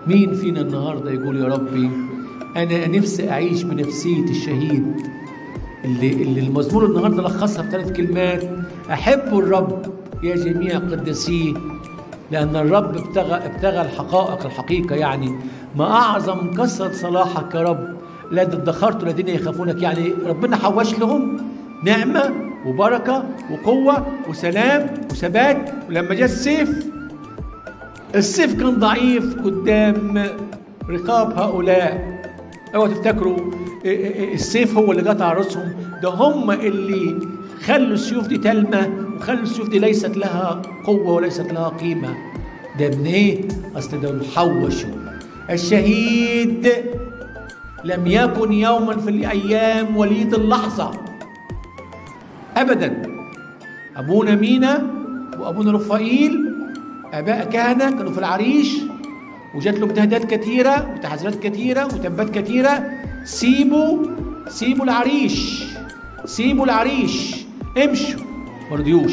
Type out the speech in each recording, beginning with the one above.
مين فينا النهارده يقول يا ربي انا نفسي اعيش بنفسية الشهيد اللي المزمور النهارده لخصها في 3 كلمات: احبوا الرب يا جميع قدسية، لان الرب ابتغى الحقائق، الحقيقة يعني ما اعظم كثرة صلاحك يا رب لا ادخرت الذين يخافونك. يعني ربنا حوش لهم نعمه وبركة وقوه وسلام وثبات. ولما جاء السيف، السيف كان ضعيف قدام رقاب هؤلاء. اوعوا تفتكروا السيف هو اللي قطع راسهم، ده هم اللي خلوا السيوف دي تلمة، وخلوا السيوف دي ليست لها قوة وليست لها قيمة. ده من ايه؟ اصل ده حوشوا. الشهيد لم يكن يوما في الايام وليد اللحظة ابدا. ابونا مينا وابونا رفائيل اباء كهنة كانوا في العريش، وجات لهم تهديدات كثيرة وتحذيرات كثيرة وتنبات كثيرة: سيبوا العريش، سيبوا العريش، امشوا. ما رضيوش،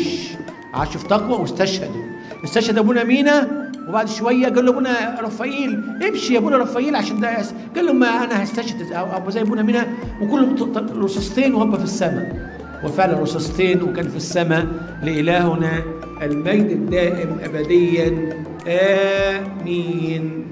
عاشوا في تقوى واستشهدوا. استشهد ابونا مينا، وبعد شوية قال له ابونا رفائيل امشي يا ابونا رفائيل عشان ده، قال له ما انا هستشهد ابو زي ابونا مينا، وكل رصاصتين وهبه في السماء. وفعلا رصاصتين وكان في السماء. لإلهنا المجد الدائم أبديا آمين.